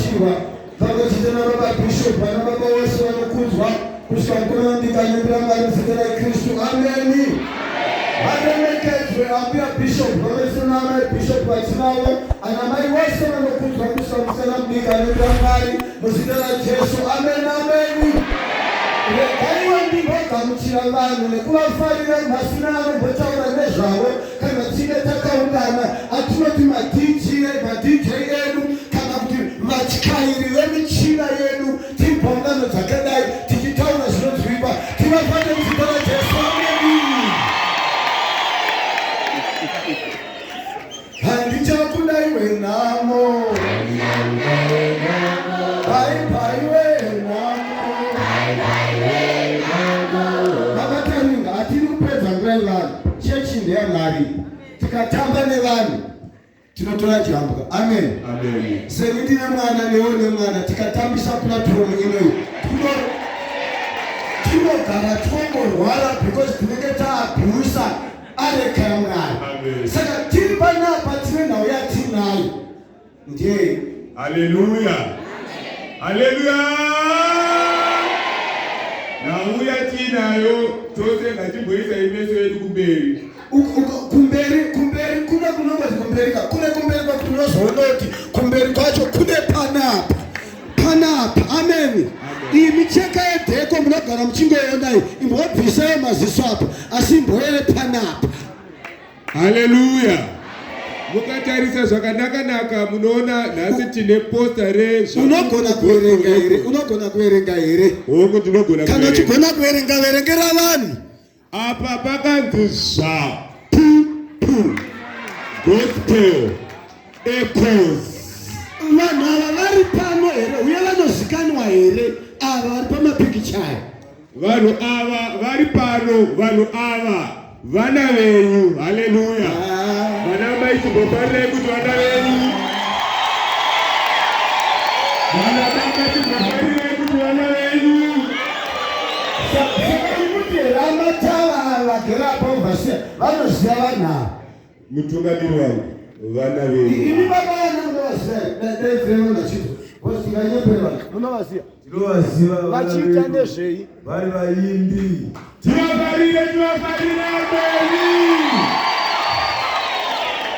vanogamuchirwa pamwe chete nababa bishop vana baba vose vanokudzwa kusvika mukoma mudikani Mwari muzita raKristu. Ameni. Varemekedzwe ambuya bishop pamwe chete naamai bishop vatinavo ana mai vose vanokudzwa kusvika musikana mudikani Mwari muzita raJesu. Ameni. Ameni. Regaiwe ndimbogamuchira vanhu nekuvafarira nhasi naanombotaura nezvavo kana tinge takaungana atinoti maDJ maDJ edu kana kuti vatyairi vemichina yedu tiri paungano dzakadai tichitaura zvinonzwikwa tivafane muzita raJesu. Ameni. Handichakuda iwe nhamo, bye bye we nhamo. Baba Taringa, hatiri kupedza nguva yevanhu. Chechi ndeyamwari, tikatamba nevanhu tinotora jambwa. Amen. Amen. Seni ndine mwana newe nemwana, tikatambisa platform inoyi tinogara tongorwara because tinenge taabhusa areka yaMwari. Amen. Saka tiri panapa tine nhau yatinayo ndeye Haleluya. Haleluya. Nhau yatinayo tose ngatimboisai meso edu kumberi. Kumberi kumberi kune kunongozi kumberi ka kune kumberi kwakuti unozoona kuti kumberi kwacho kune panapa panapa. Amen. Iyi micheka yedheko munogara muchingoona iyi, imbobvisai maziso apa, asi imboyere panapa. Haleluya. Mukatarisa zvakanaka-naka munoona nhasi tine posta re Unogona kuverenga here? Unogona kuverenga here? Hongu, ndinogona Kana kuverenga. uchigona kuverenga, verengera vanhu. Apa pakanzi Zvapupu Gospel Echoes. Vanhu ava vari pano here uye vanozikanwa here ava vari pamapikicha aya? Vanhu ava vari pano, vanhu ava vana venyu. Haleluya. Vana mai chimbofarirei kuti vana venyu. Vana baba chimbofarirei kuti vana venyu. Saka kuti ramatava ava vagere apa vasiya vanoziva vanhu ava. Mutungamiri wangu, vana venyu. Imi baba vana munovaziva daidzirei vanhu vachiti because tinganyepere vanhu munovaziva Tinovaziva vana vachiita vedu nezvei? vari vaimbi. Tivafarire, tivafarire, ameni.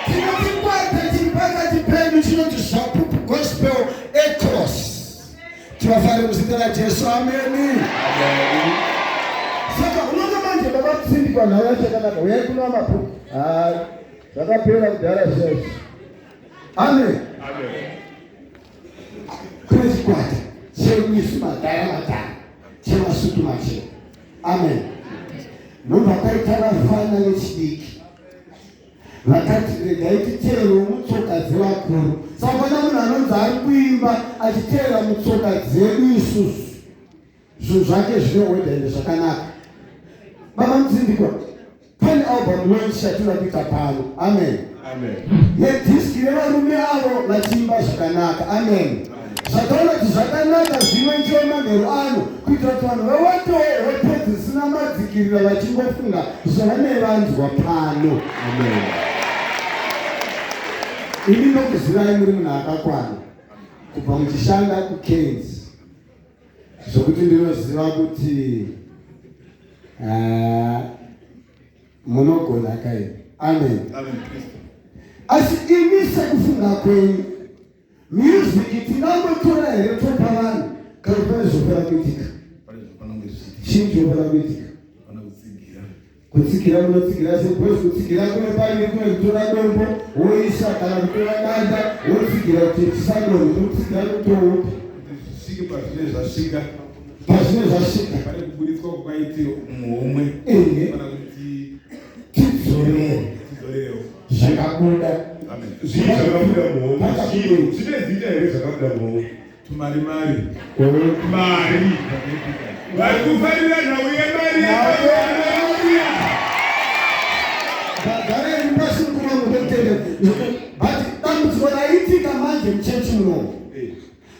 Tine chikwata chiri pakati pedu chinoti Zvapupu Gospel Echoes. Tivafare muzita raJesu. Ameni. Saka unoona manje baba Mutsindikwa nhau yacho yakanaka, uyai kuno mabhuku. Hai, zvakapera kudhara zviya izvi. Amen. Kune chikwata chedu isu madhara madhara chemasutu machena. Amen. Ndobva paita vafana vechidiki vakati regai titeerewo mutsoka dzevakuru. Saka pana munhu anonzi ari kuimba achiteera mutsoka dzedu isusu, zvinhu zvake zvine order ende zvakanaka. Baba Mutsindikwa, pane album launch yatinoda kuita pano. Amen. Amen. Yedhiski revarume avo vachiimba zvakanaka. Amen. Zvataona kuti zvakanaka zvino ndiwo manheru ano kuitira kuti vanhu vawatewo hope dzisina madzikirira vachingofunga zvavanenge vanzwa pano. Amen. Ini ndokuzivai muri munhu akakwana kubva muchishanda kuCairns, zvokuti ndinoziva kuti munogona kai. Amen. Amen. Kristu. Asi imi sekufunga kwenyu, music tingangotora here topa vanhu kana kuti pane zvofana kuitika? Pane zvofana kunge zvichiitika. Chii chofana kuitika? Pana kutsigira. Kutsigira munotsigira sei? Because kutsigira kune paine kune kutora dombo woisa kana kutora danda wotsigira kuti tisadonhe. Kutsigira kutoupi? Kuti zvisvike pazvine zvasvika. Pazvine zvasvika. Pane kuburitswa kwakaite muhomwe. Pana kuti Tidzorere. Tidzorerewo. Zvakabuda. Amen. Zvii zvakabuda muhomwe? Zvii zvine zita here zvakabuda muhomwe? Tumari mari. Mari. Vari kufarira nhau yemari yakauya. Garai pasi mukoma mukutenda. But dambudziko raitika manje muchechi munomu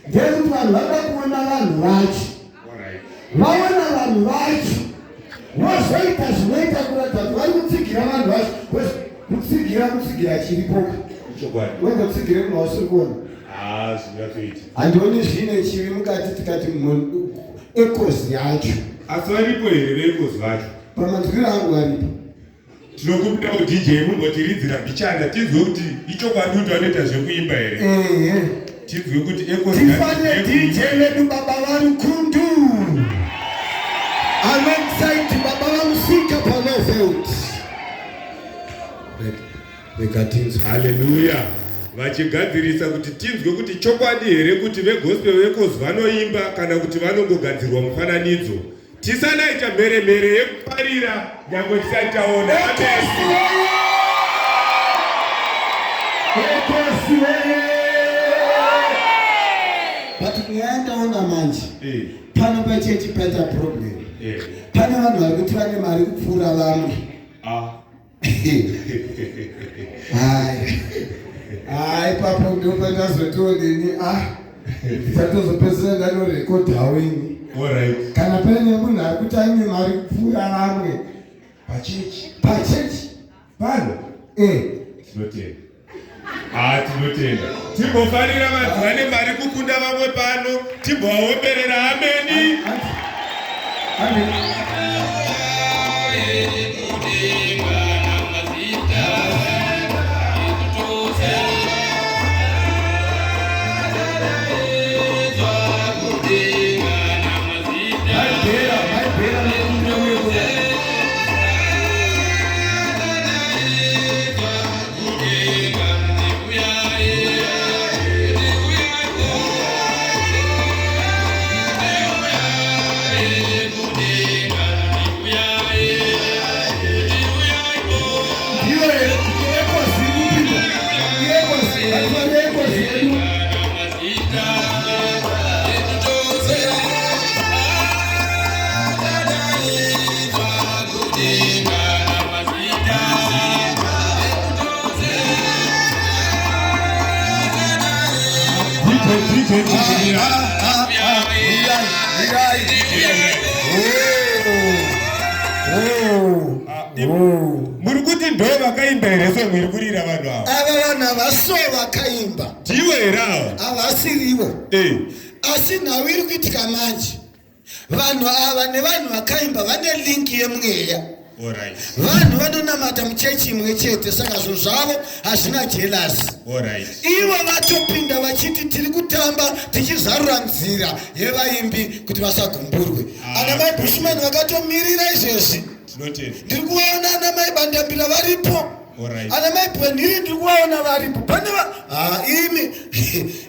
ndeyekuti vanhu vada kuona vanhu vacho. Vaona vanhu vacho vozoita zvinoita kuratidza kuti vari kutsigira vanhu vacho. Because kutsigira kutsigira chiripoka. Chokwadi. Wongotsigire munhu wausiri kuona. Ah, zvinyatsoita. Handioni zvine chivi mukati tikati Ecozi yacho. Asi varipo here veEcozi vacho? Pamanzwiro angu varipo. Tinokumbira kuti DJ mumbotiridzira mbichana tinzwe kuti ichokwadi kuti vanoita zvekuimba here. Ehe. Tinzwe kuti Ecozi Tifane DJ vedu baba vaRukundu. Alongside baba vaMusika paLovelt. Rega tinzwe. Haleluya. Vachigadzirisa kuti tinzwe kuti chokwadi here kuti vegospel vekozi vanoimba kana kuti vanongogadzirwa mufananidzo. Tisanaita mheremhere yekuparira nyangwe tisati taona. Ekosi woye! Ekosi woye! But nyaya yandaona manje eh. pano pachechi paita problem. Eh. Pane vanhu vari kuti vane mari kupfuura vamwe. Ah. Hai. Hai papo ndopandazotiwo neni ah ndichatozopedzisira ndanorekodhawo ini. Alright. Kana paine munhu ari kuti aine mari kupfuura vamwe Pachechi. pachechi Pano. eh Tinotenda. Ah, tinotenda. Timbofarira vanhu vane mari kukunda vamwe pano, timbovaomberera ameni. Amen. Muri kuti ndo vakaimba here song iri kurira vanhu ava? Ava vanhu havasivo vakaimba. Ndivo here ava? Havasirivo. Eh. Asi nhau iri kuitika manje vanhu ava nevanhu vakaimba vane linki yemweya. Vanhu vanonamata muchechi imwe chete, saka zvinhu zvavo hazvina jelasi. Ivo vatopinda vachiti tiri kutamba tichizarura nzira yevaimbi kuti vasagumburwe. Ah. Ana mai Bushman vakatomirira izvezvi. Ndiri kuvaona ana mai Bandambira varipo. Ana mai Bwenhiri ndiri kuvaona varipo. Pane va ha imi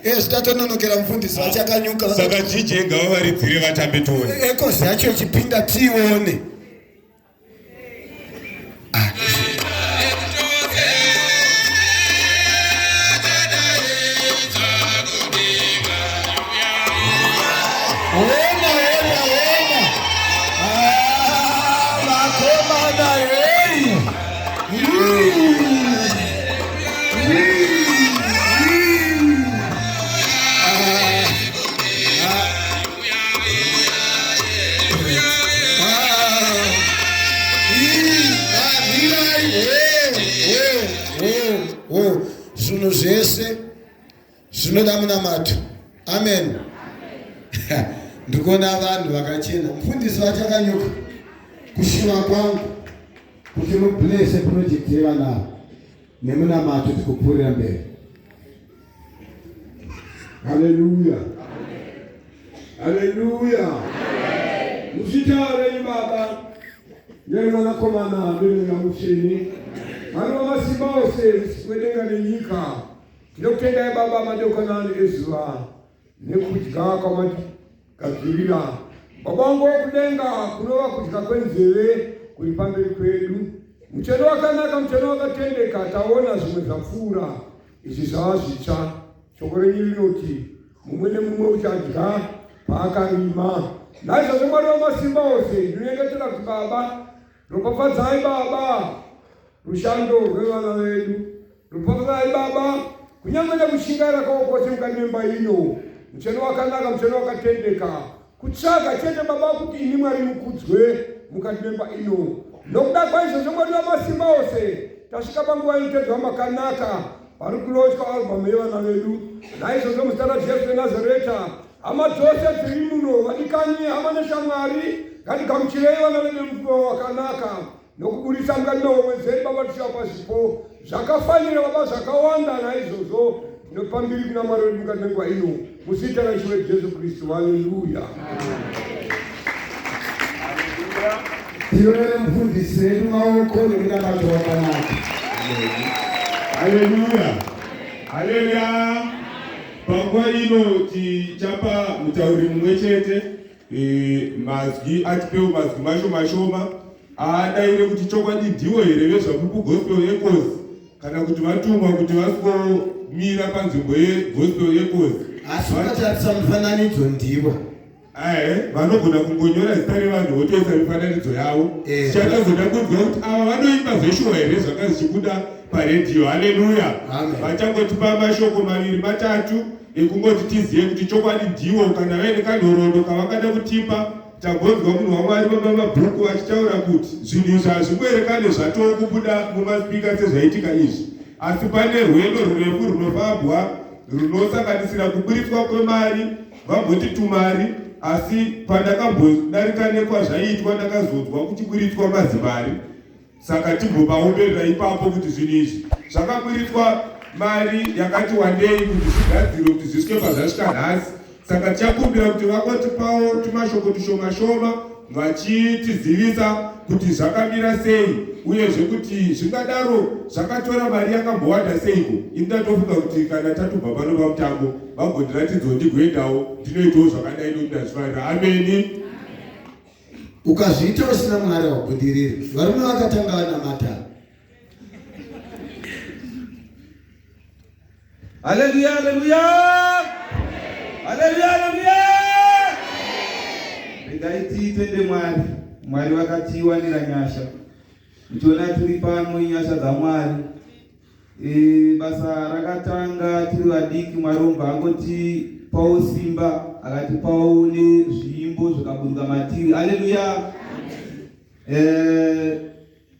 ezvi tatononokera mufundisi vachakanyuka. Saka DJ ngavavaridzire vatambe tione. Ekozi yacho ichipinda tione. Ona, ona, ona. Ah, vakomana, hey. Mm. Mm. Mm. Ah, ah. Ah. Ii, ah, mirai. Oh, oh, oh, oh. Zvinhu zvese zvinoda munamato. Amen. Ndiri kuona vanhu vakachena. Mufundisi vachakanyuka kushuva kwangu kuti mublese project yevana ava nemunamato tikupfuurira mberi. Haleluya. Haleluya. Muzita renyu Baba, neRemwanakomana neRemweya Mutsvene, Mwari wamasimba ose, musiki wedenga nenyika, tinokutendai Baba madekwanani ezuva nekudya kwamatigadzirira. Baba wangu wokudenga, kunova kudya kwenzeve kuri pamberi kwedu. Mucheno wakanaka, mucheno wakatendeka, taona zvimwe zvapfuura, izvi zvava zvitsva. Shoko renyu rinoti mumwe nemumwe uchadya paakarima. Naizvozvo Mwari wamasimba ose, ndinonyengetera kuti Baba, ropafadzai Baba rushando rwevana vedu, ropafadzai Baba kunyange nekushingaira kwavo kwose mukati memba ino. Mucheno wakanaka, mucheno wakatendeka, kutsvaga chete Baba kuti imi Mwari mukudzwe mukati memba ino. Nokuda kwaizvozvo Mwari wamasimba ose, tasvika panguva inotedzwa makanaka. Pari kulonjwa album yevana vedu. Naizvozvo muzita raJesu weNazareta, hama dzose dziri muno, vadikani, hama neshamwari, ngatigamuchirei vana vedu nemukova wakanaka nokuburitsa mukati mehomwe dzedu, Baba, tichivapa zvipo zvakafanira, Baba, zvakawanda. Naizvozvo tinopa mbiri kuna Mwari wedu mukati menguva ino, muzita raIshe wedu Jesu Kristu. Haleluya. Tirovere mufundisi vedu maoko nemunamato wakanaka. Haleluya. Haleluya. Panguva ino tichapa mutauri mumwe chete e, mazwi atipewo mazwi mashoma shoma aadaire kuti chokwadi ndiwo here veZvapupu Gospel Echoes kana kuti vatumwa kuti vasingomira panzvimbo yeGospel Echoes. Asi ukatarisa mufananidzo ndivo. Ehe, vanogona kungonyora zita revanhu votoisa mifananidzo yavo. Eh. Tichatozoda kunzwa kuti ava vanoimba zveshuwa here zvanga zvichibuda paredhiyo. Haleluya. Amen. Vachangotipa mashoko maviri matatu ekungoti tizive kuti chokwadi ndiwo kana vaine kanhoroondo kavangada kutipa. Tagonzwa munhu waMwari baba Mabhuku vachitaura kuti zvinhu izvi hazvingoerekane zvatoo kubuda mumasipika sezvaitika izvi, asi pane rwendo rurefu runofambwa runosanganisira kuburitswa kwemari Vamboti tumari asi pandakambodarika nekwazvaiitwa ndakazonzwa kuchiburitswa mazimari saka timbopaomberera ipapo kuti zvinhu izvi zvakaburitswa mari yakati wandei kuti zvigadzirwe kuti zvisvike pazvasvika nhasi saka tichakumbira kuti vangotipawo tumashoko tushoma shoma vachitizivisa kuti zvakamira sei uyezve kuti zvingadaro zvakatora mari yakambowanda seiko ini ndatofunga kuti kana tatobva pano pamutambo vagondiratidzawo ndigoendawo ndinoitawo zvakadai nokuti ndazvifarira ameni Ukazviita usina Mwari haubudiriri. Varume vakatanga vanamata. Haleluya, haleluya. Haleluya, haleluya. Regai titende Mwari. Mwari vakatiwanira nyasha. Muchiona tiri pano inyasha dzaMwari. E, basa rakatanga tiri vadiki, Mwari obva angotipawo simba, akatipawo nezviimbo zvikaburuka matiri. Haleluya. E,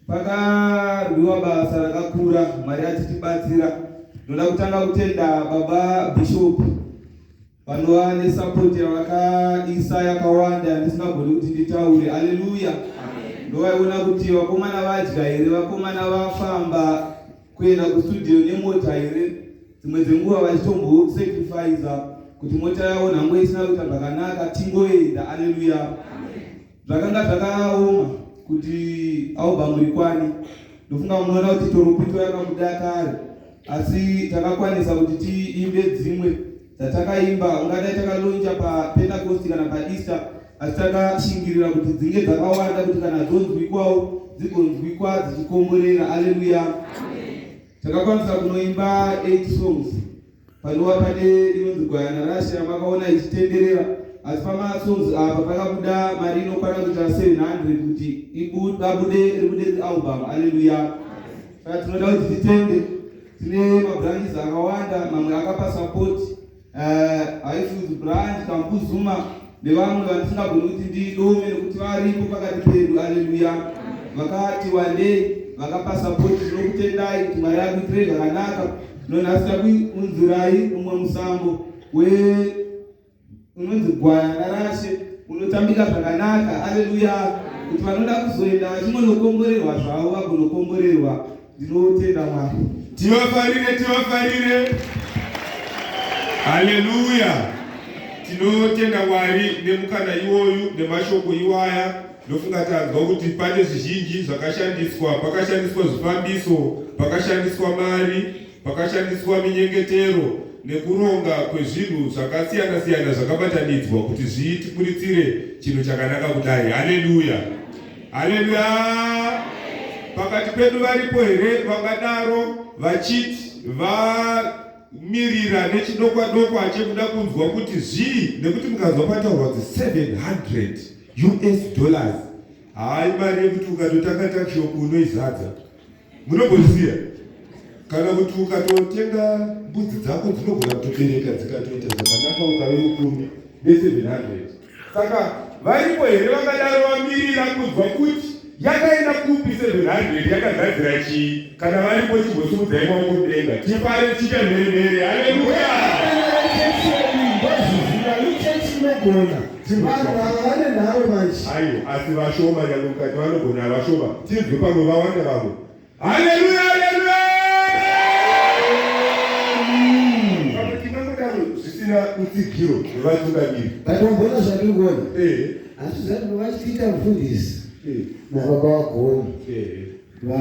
pakarwiwa basa rakakura, Mwari achitibatsira. Ndoda kutanga kutenda baba Bishop vanova nesapoti yavakaisa yakawanda yandisingagoni kuti nditaure. Aleluya. Ndovaiona kuti vakomana vadya here, vakomana vafamba kuenda kustudio nemota here, dzimwe dzenguva vachitombosacrifica kuti mota yavo nhango isina kuita zvakanaka tingoenda. Aleluya. Zvakanga zvakaoma kuti album rikwane. Ndofunga munoona kuti Toropito yakabuda kare, asi takakwanisa kuti tiimbe dzimwe dzatakaimba, ungadai takalonja paPentecost kana paEaster, asi takashingirira kuti dzinge dzakawanda kuti kana dzonzwikwawo dzigonzwikwa dzichikomborera. Aleluya. Takakwanisa kunoimba 8 songs panova pane inonzi Gwayana Rashe yamakaona ichitenderera, asi pamasongs apa pakabuda mari inokwana kuita 700 kuti abude ribude album. Aleluya. Saka tinoda kuti titende, tine mabranches akawanda, mamwe akapa support, Highfield branch, Kambuzuma nevamwe vandisingagoni kuti ndidome nekuti varipo pakati pedu. Aleluya. Vakati wandei vakapa support, tinokutendai kuti Mwari akuitirei zvakanaka. Nonhasi takuunzirai umwe musambo we unonzi Gwayana Rashe unotambika zvakanaka. Aleluya. Kuti vanoda kuzoenda vachingonokomborerwa zvavo vagonokomborerwa. Ndinotenda Mwari. Tivafarire, tivafarire. Haleluya. Tinotenda Mwari nemukana iwoyu nemashoko iwaya. Ndofunga tanzwa kuti pane zvizhinji zvakashandiswa, pakashandiswa zvifambiso, pakashandiswa mari, pakashandiswa minyengetero nekuronga kwezvinhu zvakasiyana-siyana zvakabatanidzwa kuti zvitiburitsire chinhu chakanaka kudai. Haleluya. Haleluya. Pakati pedu varipo here vangadaro vachiti vamirira nechidokwa-dokwa chekuda kunzwa kuti zvii, nekuti mukanzwa pataurwa kuti 700 US dollars, hayi mari yekuti ukatotanga tuckshop unoizadza. Munombozviziva? Kana kuti ukatotenga mbudzi dzako dzinogona kutobereka dzikatoita zvakanaka ukave mupfumi ne700. Saka varipo here vangadaro vamirira kunzwa kuti Yakaenda kupi 700 yakagadzira chii? Kana varipo chimbosimudzai maoko mudenga tifare tichiita mheremhere. Haleluya! Aiwa, asi vashoma nyange mukati vanogona vashoma. Tinzwe pamwe vawanda vamwe. Haleluya, haleluya! Pamwe tingangodaro zvisina utsigiro hwevatungamiri. But wamboona zvandiri kuona? Asi zati vachiita mufundisi nababa vagoni va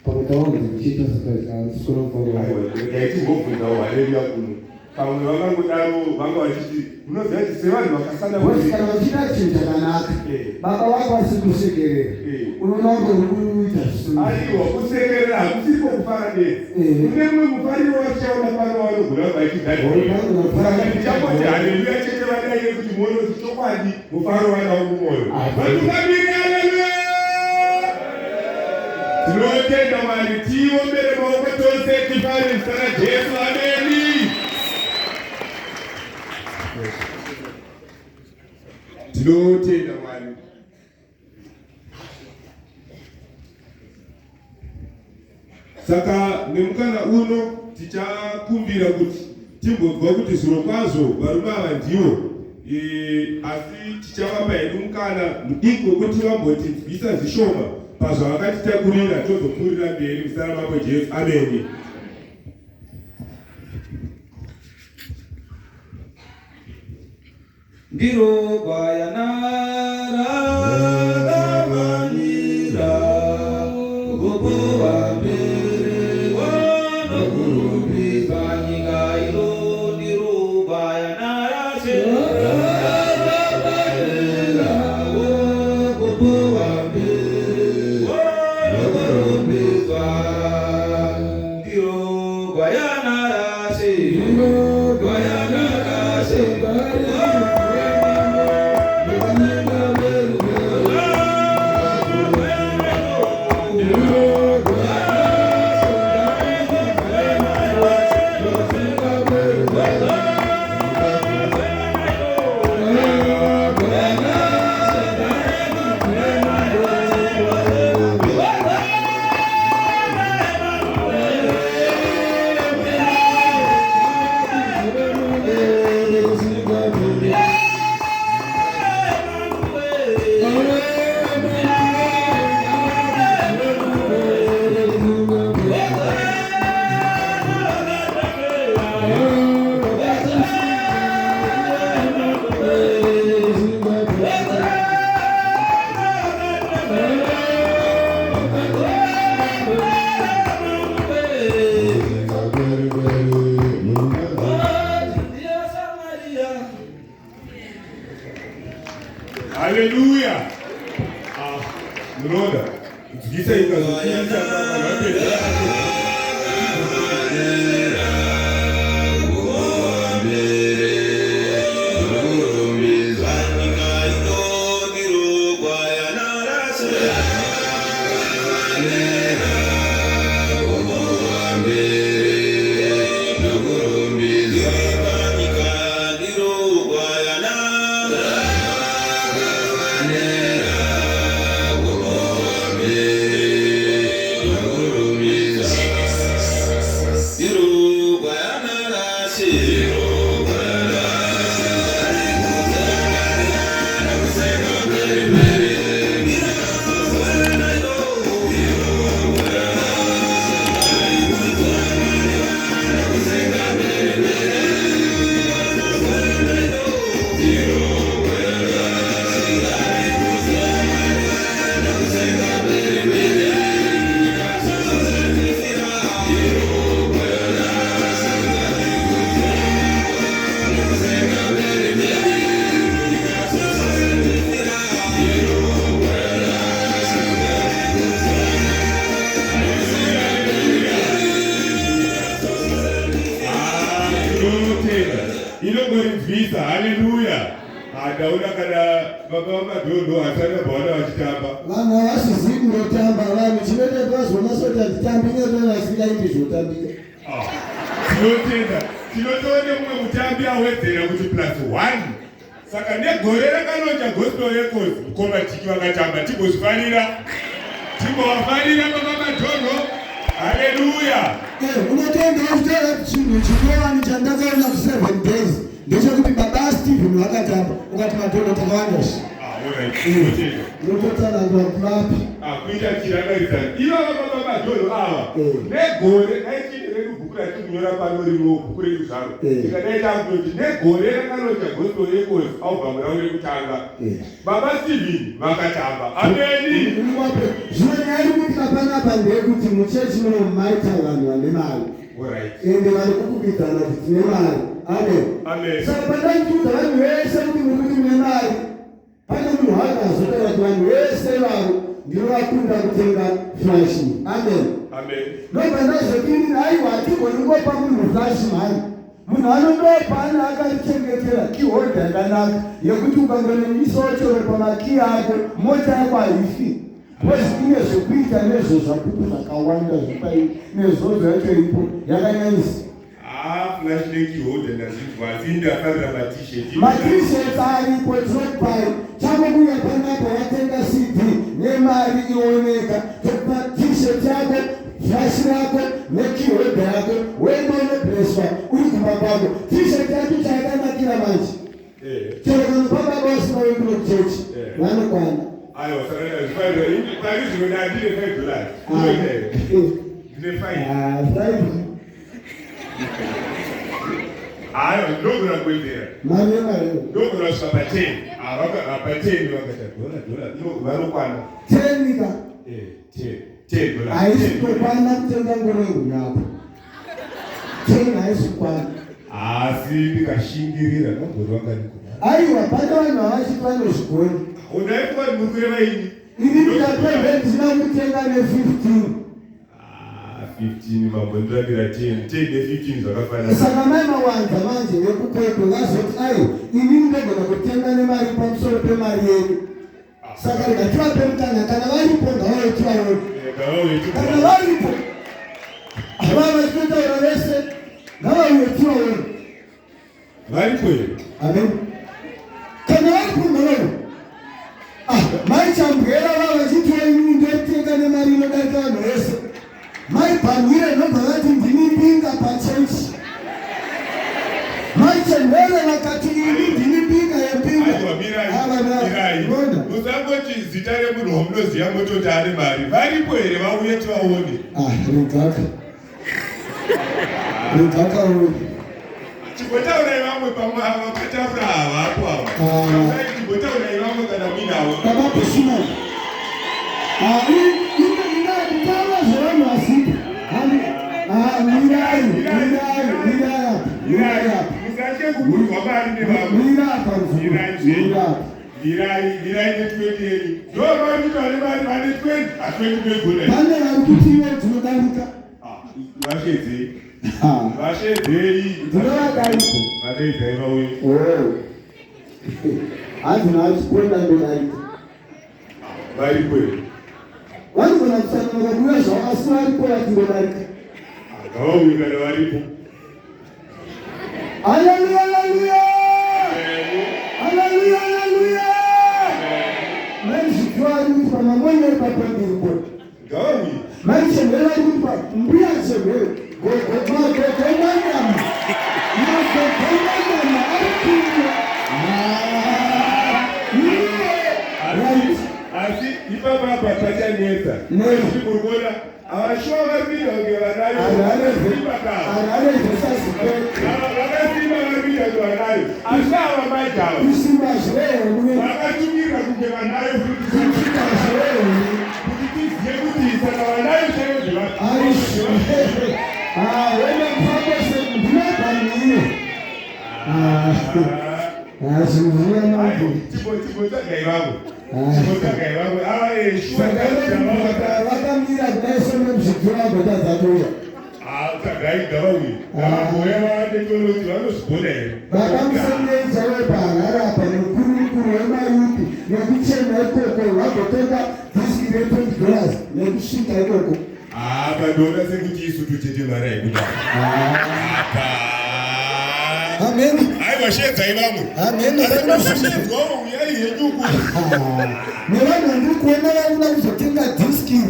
pamwe taona kuchiita saka mufaro. Aiwa, regai timbobvunzawo haleluya kuno. Pamwe vangangodaro vanga vachiti munoziva kuti sevanhu vakasana Because kana vachiita chinhu chakanaka, baba vako vasiri kusekerera, unoona kunge uri kuita zvisina. Aiwa, kusekerera hakusiko kufara bedzi. Kune mumwe mufariro wachichaona pano vanogona Vanogona vachidzaa. Saka ndichangoti haleluya chete vadai nekuti muone kuti chokwadi mufaro vanawo mumwoyo. Vatungamiri, haleluya! Tinotenda Mwari, tiombere maoko tose tifare muzita raJesu. Ameni. Tinotenda Mwari. Saka nemukana uno tichakumbira kuti timbonzwa kuti zviro kwazvo varume ava ndivo asi tichavapa hedu mukana mudiki wekuti vambotinzwisa zvishoma pazvavakatitakurira, tozopfuurira mberi muzita raMambo Jesu. Ameni. Ndiro gwayana rakafanira kupuwa mbiri nokurumbidzwa nyika ino. Ndiro gwayana rashe rakafanira kupuwa mbiri nokurumbidzwa. Ndiro gwayana rashe, gwayana rashe. Haleluya! Ah, munoona nzwisa ikazopisa vanhu vapedza. Tinotenda inongorinzwisa. Haleluya! Handaona kana baba vamadhodho hasati vabvaona vachitamba. Vanhu havasizivi kunotamba. Vanhu chinoita kuti vazoona soti handitambi inotona vasingaiti zvotambika. Ah, tinotenda. Tinotoone mumwe mutambi awedzera kuti plus one. Saka negore rakanoita Gospel Echoes, mukoma Tiki vakatamba, timbozvifarira. Timbovafarira baba Madhonho. Haleluya. Eh, unotenda uchitaura chinhu chinyowani chandakaona ku 7 days ndechekuti baba Steven vakatamba ukati Madhonho takawanda shi. Ah, alright. Unotenda. Unototsanangura kuti vapi. Ah, kuita chirangaridzano. Ivava baba Madhonho ava. Eh. Negore dai tiine redu bhuku ratiri kunyora pano rino bhuku redu zvaro. Eh. Tikadai takutoti negore rakanoita Gospel Echoes album ravo rekutanga. Eh. Baba Steven vakatamba. Ameni. Zvino nyaya iri kuitika panapa ndeyekuti muchechi muno maita vanhu vane mari. Alright. Ende vari kukubidzana kuti tine mari. Amen. Amen. Saka pandaichiudza vanhu vese kuti muri kuti mune mari, pane munhu akazotaura kuti vanhu vese ivavo ndinovakunda kutenga flash. Amen. Amen. Ndobva ndazoti inini aiwa hatigoni kungopa munhu flash mhani. Munhu anondopa ane akarichengetera keyholder yakanaka yekuti ukangonoisawo chero pamakiyi ako mota yako haifi. Because ine zvekuita nezvezvapupu zvakawanda zvepai nezodzo yacho iripo yakanyanyisa. Ah, flash nekeyholder ndazvinzwa asi ndafarira matisheti. Matisheti aripo tinokupai chako kuuya panapa watenga CD nemari ioneka tokupa t-shirt yako flash rako nekeyholder yako woenda unobleswa uri kumba kwako. T-shirt yacho chayakanakira manje Eh. chero vanhu pababa vasina wekuno kuchechi Eh. vanokwana. Aiwa, saka ndazvifarira. Ini pari zvino ndandine 5 dollars. Ah, Unoita here? eh. Ndine 5. Ah, five. Aiwa, ndinogona kuwedzera. Mari yemari. Ndogona kusvika pa 10. Ah, pa 10 vakaita dollar dollar. No, vanokwana. Ten ka. Eh, 10. 10 dollars. Haisi 10. kukwana kutenga ngoro yehunyapa. Ten haisi kukwana. Asi ndikashingirira nogori wakandikona. Aiwa, pane vanhu havachiti vanozvigona. Unai kuva mukureva ini. Ini ndikapedza ndisina kutenga ne15. Ah, 15 mambo ndirambira 10. 10 ne 15 zvakafanana. Saka mai mawanza manje vekukwekwe vazoti aiwa, ini ndinogona kutenga nemari pamusoro pemari yedu. Saka rega tivape mukana, kana varipo ngavauye tivaone. Eh, ngavauye Kana tivaone. varipo ava vachitotaura vese ngavauye tivaone. Varipo here? Amen. Kana varipo ngavauye. Ah, mai Chambwera vava vachitiwa inini ndotenga nemari inodarika vanhu vese. Mai Bhanwire ndobva vati ndini mbinga pachechi. Mai Chembere vakati ini ndini mbinga yembinga. Aiwa, mirai, Ava mirai. Rona. Musangoti zita remunhu wamunoziva mototi ane mari. Varipo here vauye tivaone? Ah, regaka. Regaka uyu. Chimbotaurai vamwe pamwe ava vakataura havapo ava. Ah. Taurai, Chimbotaura vamwe kana muinavo. Baba Bushman. Ah, ina zvevanhu vasipo. Handi. Ah, mirai, mirai, mirai apa. Mirai apa. Musatye kuburwa mari nevamwe. Mirai apa mzukuru. Mirai zvenyu. Mirai apa. Mirai, mirai ne20 yenyu. Ndo vari kuti vane mari vane 20, a 20 ndogona. Pane vari kuti iwe dzinodarika. Ah, vashedzei. Ah, Vashedzei. dzinovadarika. Vadaidzai vauye. Oh. Hanzi naachikonda ndodarika. Varipo here? Vanogona kusanana kuuya zvavo asi varipo vachingodarika. Ah, ngavauye kana varipo. Haleluya, haleluya! Haleluya, haleluya! Mai vari kuti pamamoni ari papandiripo. Ngavauye. Mai Chembere vari kuti mbuya Chembere, gogo magogo manyama. Magogo manyama ari kuuya. Ah, iye. Right. Asi ipapa apa pachanetsa. Nei. Asi muri kuona avashuwa vari kuita kunge vanayo. Vakasimba kava. Harare versus Kwekwe. Ava vakasimba vari kuita kunge vanayo. Asi ava maita ava. Kusimba zvewe. Vakatsungirira kunge vanayo futi. Kusimba zvewe. Kuti tizive kuti saka vanayo chaivo ndevati. Ah, wena mfambo se ndinobhaniwe. Ah, ah, zvinhu manje. Chimbotsvagai vamwe. Ah. Chimbotsvagai vamwe. Ava eh, shuwa Saka vakamira kudai somemuzvitura vagotadza kuuya. Ah, tsvagai ngavauye. Ngavauye vaende tione kuti vanozvigona here. Baba Musengei chaiwe paHarare apa mukuru mukuru wemayupi nekuchena ikoko vagotenga dhiski re20 dollars nekusvika ikoko. Ah, pandoona sekuti isu tochete mari haikuda. Ah. Apa. Amen. Aiwa shedzai vamwe. Amen. Asi uyai henyu ku. Nevanhu vandiri kuona vakuda kuzotenga diski.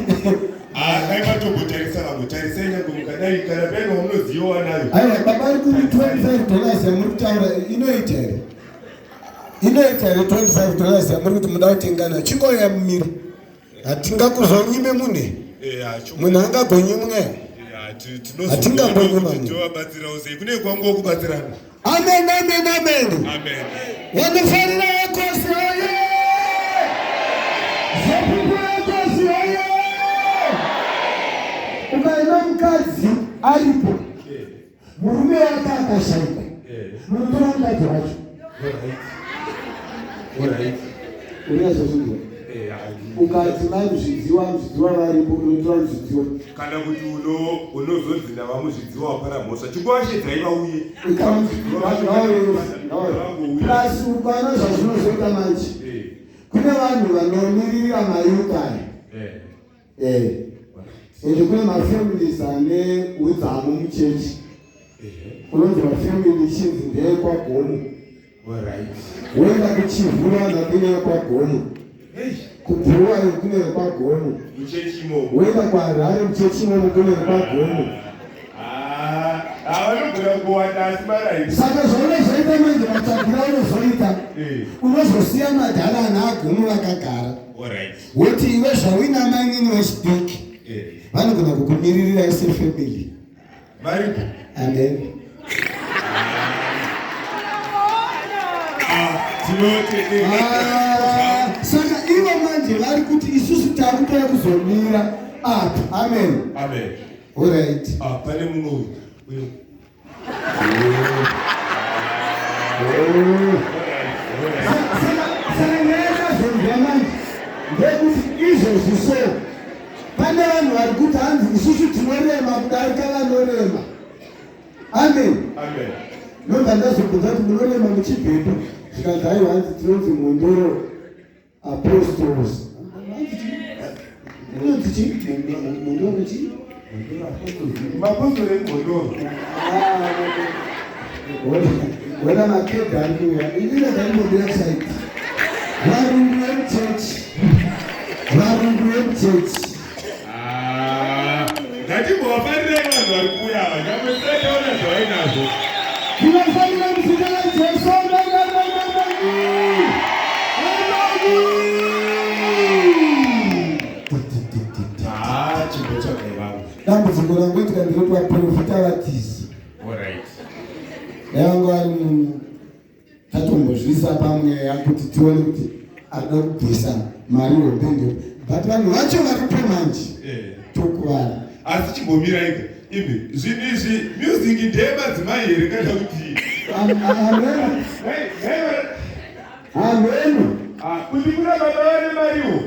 Ah, dai matombotarisa vamwe, tarisai nyange mukadai kana paine wamunoziva wanayo. Aiwa baba ari kuti 25 dollars yamuri kutaura inoita here? Inoita here 25 dollars yamuri kuti muda kutenga nayo? Chingoya mumiri. Hatingakuzonyime munhu. Eh, Munhu angagonyimwe. Hatingambonyima munhu. Tovabatsirawo sei? Kune kwangu kubatsirana. Amen, amen, amen. Amen. Vanofarira vakosi oye! Zvapupu vakosi oye! Ukaina mukadzi aripo, murume wake akashaika, munotora mukadzi wacho. Unozosunzwa. Ukati mai muzvidziwa, muzvidziwa varipo, unotora muzvidziwa. Kana kuti unozonzi ndavamuzvidziwa wapara mhosva, chingowashedzai vauye. Plus ukaona zvazvinozoita manje, kune vanhu vanomiririra mayuta aya, ende kune mafamilies ane udzamu muchechi, unonzi mafamily chinzi ndeyekwagomo, woenda kuchivhu vanhu kune yekwagomo, kubhuwayo kune yekwagomo, woenda kuharare muchechi imomo kune yekwagomo. Saka zvaunozoita manje, matsvagira unozoita, unozosiya madhara ana agomo vakagara, woti iwe zvauina mainini wechidiki vanogona kukumiririra sefamily. Varipo. Amen. Saka ivo manje vari kuti isusu takutoya kuzomira apa. Amen. Amen. Alright. Pane mumwe uyu. Saka nyaya yakazonzwa manje ndeyekuti izvozvi so pane vanhu vari kuti hanzi isusu tinorema kudarika vanorema. Amen. Amen. Nobva ndazobvunza kuti munorema muchibvepi, zvikanzi aiwa hanzi tinonzi Mhondoro Apostles. Inonzi chii? Mhondoro chii? Mapostori emhondoro. Wena makedha ari kuuya. Ini ndakaimbobira kusaiti. Varungu vemuchechi. Varungu vemuchechi. Ngatimbovafarirai vanhu vari kuuya ava, nyangwe tisataona zvavainazvo. Tinofanira muzita raJesu. Amen, amen, amen. Amen. Chimbotsvagai vamwe. Dambudziko rangu itika nderekuti vaprofita vatizi. Dai vanga vari munhu tatombozviisa pamweya kuti tione kuti arida kubvisa mari hombe ndio, but vanhu vacho varipo manje tokuvara. Asi chimbomiraika imi, zvinhu izvi music ndeyemadzimai here kana kuti? Amen. Amen. Kuti kuna baba vane mariwo.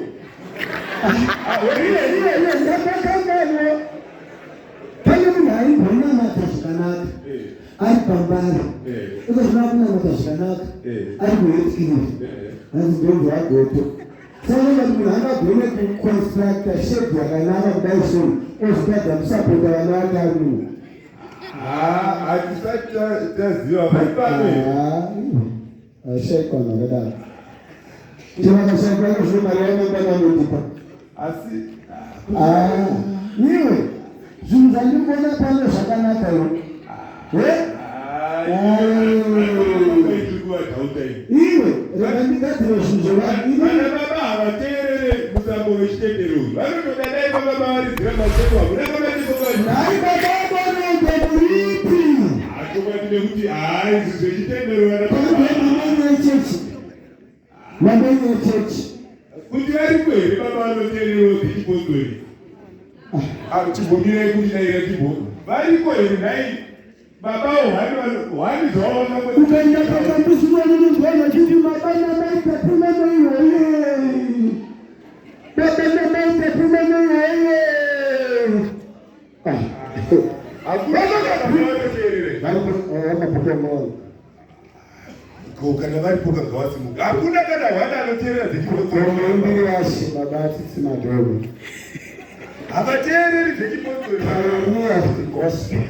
Iye iye iye, ndakakanganwa, pane munhu aimbonamata zvakanaka ari pambari, iko zvino akunamata zvakanaka ari kuHatcliffe, hanzi ndonzi agoto. Saka kuti munhu angagone kuconstructa shed yakanaka kudai so, ozvitadza kusapota vana vake ari munhu? Hatisati taziva vaipano. Ashaikwa vanhu vakadaro, chevakashaikwa izvo mari yamangwana anondipa. Asi Iwe, zvinhu zvandiri kuona pano zvakanaka iwe. Iwe, rega ndigadzire zvinhu zvevanhu. Vana baba havateerere musambo wechitendero uyu, vanotoda dai baba vavaridzira macheko. Hakuna kamacheko. Nhai baba vanondo muripi? Hachokwadi, nekuti haa, izvi zvechitendero vana Pamene yechechi, vamene yechechi. Kuti varipo here baba vanoteererawo dzechipostori? Chimbomirai kundinaira, chimbo variko here nhai baba? Hwani zvavo. Ukaenda pakambusimani unonzwa vachiti baba namai tapumanei hoye, baba namai tapumanei hoye. Hakuna baba vanoteerera. Vakapukamona. Ko kana varipo kangawasimuka. Hakuna kana hwana anoteerera dzechipostori. Muimbiri washe baba Tsitsi Madhogo. Havateereri dzechipostori. Pioneer of the gospel.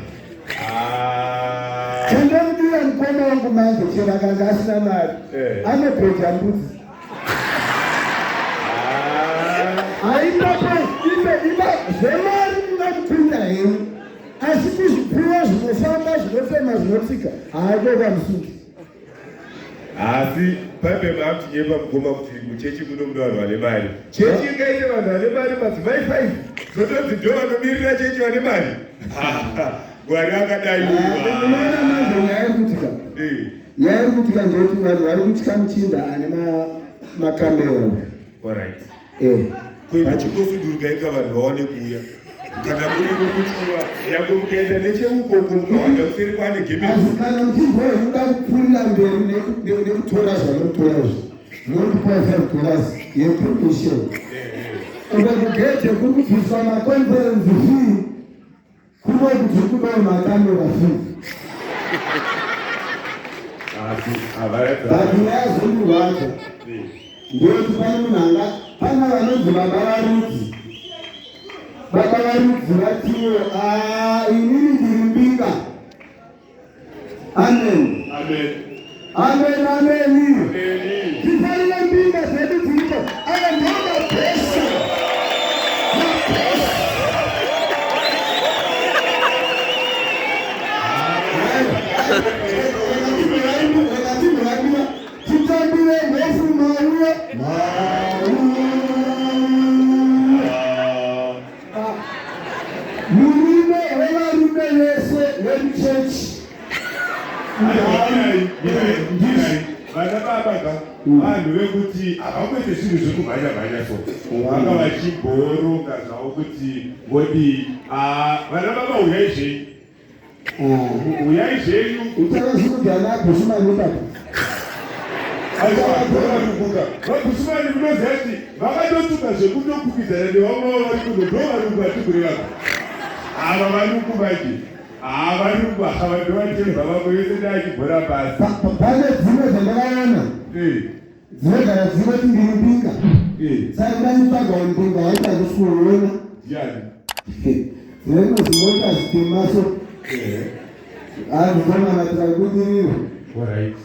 Chandamudira mukoma. wangu manje chero akanga asina mari Eh. anobheja mbudzi. Haipapo ipe iba zvemari mungamupinda henyu asi kuzvipiwa zvinofamba zvinofema zvinotsika haikoka musungi. Asi paipe maakutinyepa mukoma kuti muchechi muno mune vanhu vane mari. Chechi ingaite vanhu vane mari madzimai 5 zvotonzi ndo vanomirira chechi vane mari. Mwari akadai. Unoona manje nyaya iri kuitika. Nyaya iri kuitika ndeyekuti vanhu vari kutya muchinda ane makamera. Alright. Eh. Kuenda chikosuduruka ika vanhu vawane kuuya. Kana muri kukutyiwa yange mukaenda necheukoko mukawanda kuseri kwane gemezi. Asi kana muchinzwa munoda kupfuurira mberi nekutora zvamunotora izvi, munotipa $5 yepermission. Uko kugedhe kuri kubviswa maconference fee, kuno kuti kudawo makamera fee. Asi havaratidza. But nyaya zondirwadza ndeyekuti pane munhu anga pane vanonzi baba varudzi. Baba varudzi vatiwo, "Ah, inini ndiri mbinga." Amen. Amen. Amen, amen. Amen. Tifarire mbinga dzedu dziripo. Aya ndiwo mabhesi. Mabhesi. Titambire mhofu mauye. Mauye. Murume wevarume vese vemuchechi. Vana baba ka vanhu vekuti havangoite zvinhu zvekumhanya mhanya so vanga vachimboronga zvavo kuti vodii. Ah, vana baba uyai zvenyu, uyai zvenyu. Uchavasukudza ana Bhushumani ipapo. Aiwa, vaBhushumani munoziva kuti vakatotuka zvekutokwikidzana nevamwe vavo vari kuno, ndo varungu vatigure vako ava varungu manje. Varungu ava ndovatemba vamwe vese ndaachibhora pasi. Pane dzimwe dzandakaona dzinogara dzinoti ndiri mbinga. Saka ndaitsvagawo mbinga yaita kusuona. Ndiani? Dzine zimota zitemaso. Hanzi dzonanamatira kubudiriro. Alright.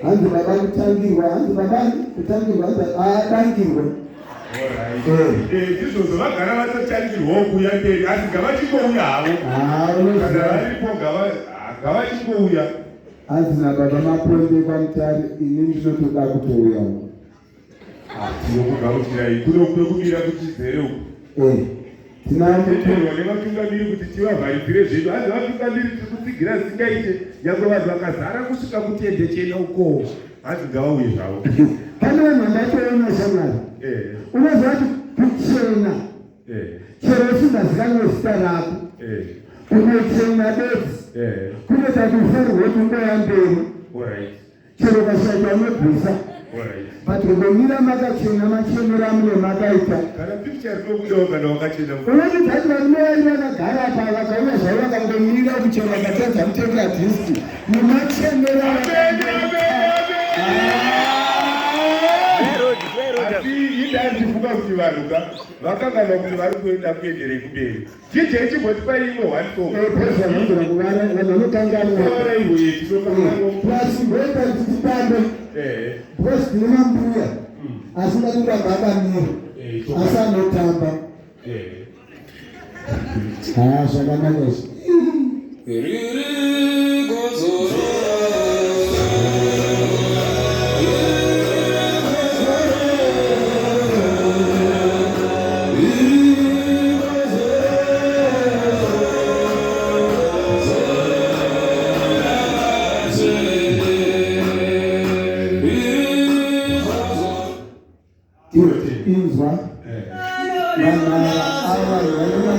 Hanzi baba kutangirwa, hanzi baba kutangirwa, hanzi adangirwa. Alright. Ndizvozvo vagara vatotangirwawo kuuya mberi, asi ngavachingouya havo. Ah, Kana unoziva. varipo ngavachingouya. Hanzi nababa Maponde kwaMutare, ini ndinotoda kutouyawo. Tinokugamuchirai kuno kwekumira kuchizere uku. Tinatenderwa nevatungamiri kuti tivavharidzire zvedu. Hanzi vatungamiri tiri kutsigira zvisingaite, nyangwe vanhu vakazara kusvika kutende chena uko. Hanzi ngavauye zvavo. Pane vanhu vandatoona shamwari. Unoziva kuti kuchena chero usingazikanwe zita rako, kunochena bedzi kunoita kuti ufanirwe kuti ungoya mberi. Chero ukashaita unobvisa. But kungomira makachena machenero amune makaita. Kana picture rinobudawo kana wakachena. Unoti dzati varume vairi vakagara apa vakauya zvavo vakangomira kuchena vakatadza kutenga dhiski nemachenero. Asi indandifunga kuti vanhu ka vakanganwa kuti vari kuenda kuenderei kumberi. DJ chimbotipa imwe one song. Vanhu vanokanganwa. Tauraiwe, tinokanganwa. Plus ndoita kuti titambe. Because tine mambuya asingadi kuramba akamira, asi anotamba. Zvakanaka izvi. Inzwa vanhu ava vanoda.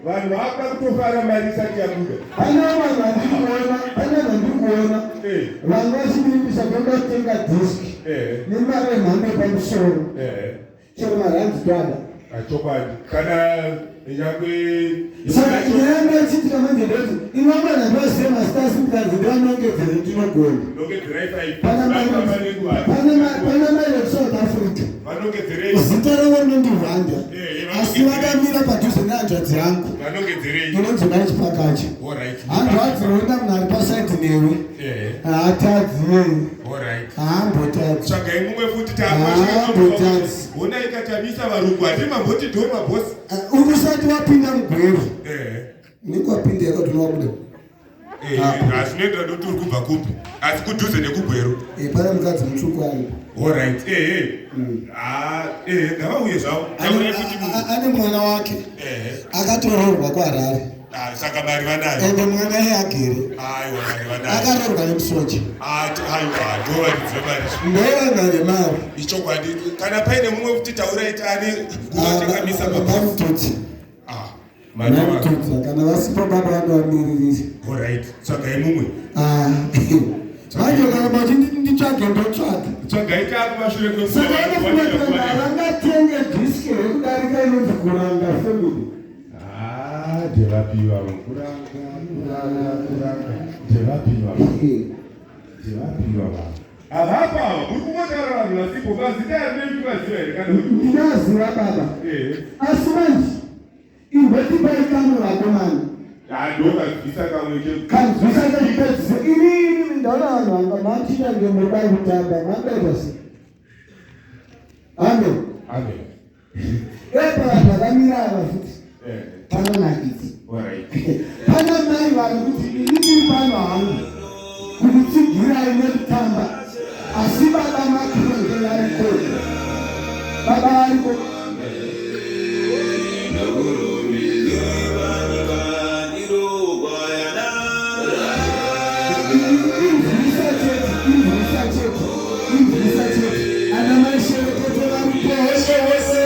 Vanhu vakuda kutofara mari isati yabuda. Pane vanhu vandiri kuona, pane vanhu vandiri kuona vanhu vachidirimbisa kuenda kutenga dhiski nemari yemhando yepamusoro, chero maranzi toada. Chokwadi kana nyangwe saka nyaya yanga ichiitika manje ndoti inomana ndosiye mazita asi mukanzi ndivanongedzere ndinogona pana mai vekusouth africa zita ravo rinondihwanda asi vakamira padhuze nehanzvadzi yangu inonzi mai chipakachi hanzvadzi roenda munhu ari pasaidi newe haatadzi yeye haambotadzi tsvagai mumwe futi haambotadzi honai katamisa varungu hati mamboti ndo mabhosi eh, usati wapinda mugweru unenge wapinda yakati unowabuda hazvinoendera nokuti uri kubva kupi asi kudhuze nekugweru eh, pane mukadzi mutsvuku aripo orit ehe mm. ah, ehe ngavauye zvavo ane mwana wake akatoroorwa kuharare ah, saka mari vanayo ende mwana iye agere aiwa mari vanayo akaroorwa nemusoja ah, aiwa ndovaridzi vemari ndovana vemari ichokwadi kana paine mumwe kuti taurai tani nguva takamisa babamututsi Maitudza kana vasipo baba vanovamiririra. Alright, tsvagai mumwe. Ah. Manje kana machinditi nditsvage ndotsvaga. Tsvagai kakumashure kwe. Saka vanofunga kuti vangatenge disk here kudarika inonzi kuranga family. Ah, ndevapi ivavo? Kuranga, kuranga, kuranga. Ndevapi ivavo? Ndevapi ivavo? Havapa ava, uri kungotaura vanhu vasipo, mazita arinei kuvaziva here kana kuti? Ndinoaziva baba. Eh. Asi manje imbotipai kamwe vakomana. Ah, ndokanzwisa kamwe ke. Kanzwisa kechipedzise. Ini ini ndaona vanhu vanga machiita kunge munoda kutamba, mangaita sei? Amen. Amen. Epa vanhu vakamira ava futi. Eh. Panonakidza. Alright. Pana mai vari kuti ini ndiri pano hangu kukutsigirai nekutamba asi baba makironge variko. Baba variko. Inzwisa chete, inzwisa chete, inzwisa chete. Ana mai sherekete varipo hose hose.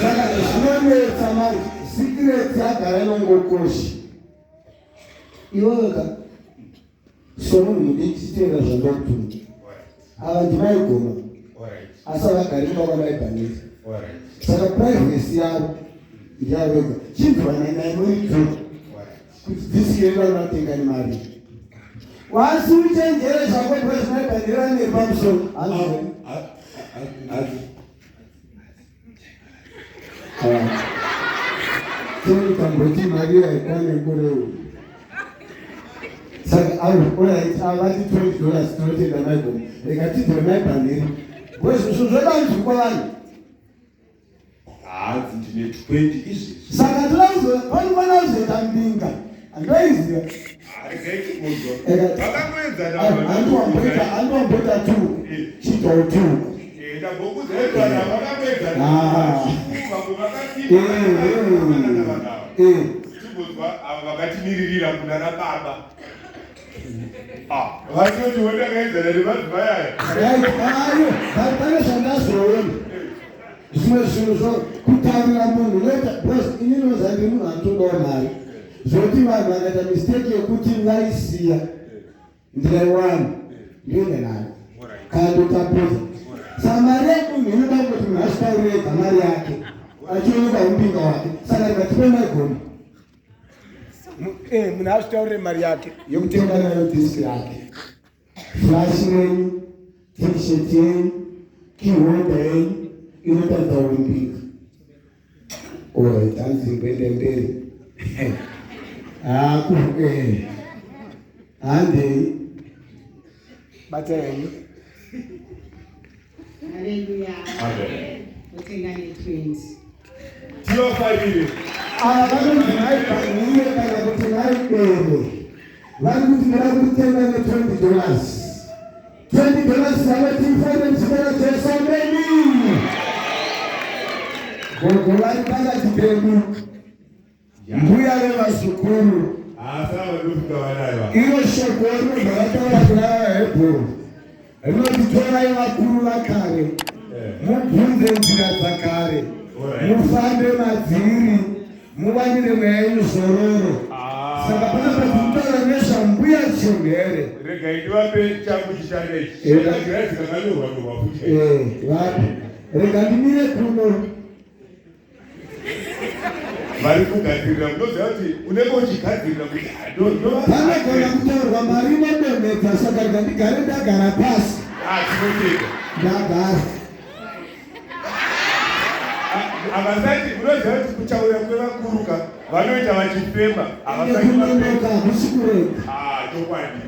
Saka zvinonetsa manje secret yagara inongokosha iwewe ka somunhu mudiki chitenda zvandakutuma ava ndimaigoma asi havagari kumba kwamaibhanisa saka privacy yavo ndiyavega chinzwanai naye muidzora kuti diski yedu vanotenga nemari wasi uchenjere zvako because maibhanira neri pamusoro hanzi Tamboti mari haikwane mukore Saka alright avati 20 dollars tinotenda maigoma rega tidwe maibhaniri because zvinhu zvodanzwikwa vanhu hanzi ndine 20 izvezvi saka toda kuzo panofanira kuzoita mbinga handoiziva handiwamboita tu chiitawo tu Vakatimiririra kuna nababa vatoti wondakaenzana nemadzimai aya. Pane zvandazoona zvimwe zvinhu zvo kutaurira munhu unoita because ini ndinoziva ndiri munhu anotodawo mari zvekuti vanhu vakaita mistake yekuti vaisiya ndikaiwana ndoenda nayo kana ndotapudza. Saka mari yemunhu inoda kungoti munhu azvitaurire ega mari yake achioneka umbinga wake. Saka rikatipe maigona eh, munhu azvitaurire mari yake yekutenga nayo disk yake, flash yenyu, t-shirt yenyu, keyholder yenyu inotaridza umbinga. Alright, hanzi ngwende mberi. Haku eh. Handei. Bata yenyu. Hallelujah. Amen. Utenga ne-20. Tivafarire. Ava vanonzi mai Bhanire kana kuti mai Bere. Vari kuti ndava kutenga ne-20 dollars. 20 dollars dzavo tifarire muzita raJesu. Ameni. Gogo vari pakati pedu. Mbuya vevazukuru. Iro shoko rinobva rataura kuna vaHebheru rinoti torai vakuru vakare eh. mubvunze nzira dzakare mufambe madziri muwanire mweya yenyu zororo. Ah. Saka panapa tikutaura nezvambuya Chimhere. Regai ndivape changu chishanda ichi. Eh. Zvakanyorwa nyorwa futi. Eh, vapi. Rega ndimire kuno. Vari kugadzirira, munoziva kuti unenge uchigadzirira kuti panogona kutaurwa mari inodonhedza, saka rega ndigare ndagara pasi. Ah, tinotenda. Ndagara. Havasati, munoziva kuti kutaura kwevakuru ka vanoita vachifema, havasati vafema. Hakusi kurega. Ah, chokwadi.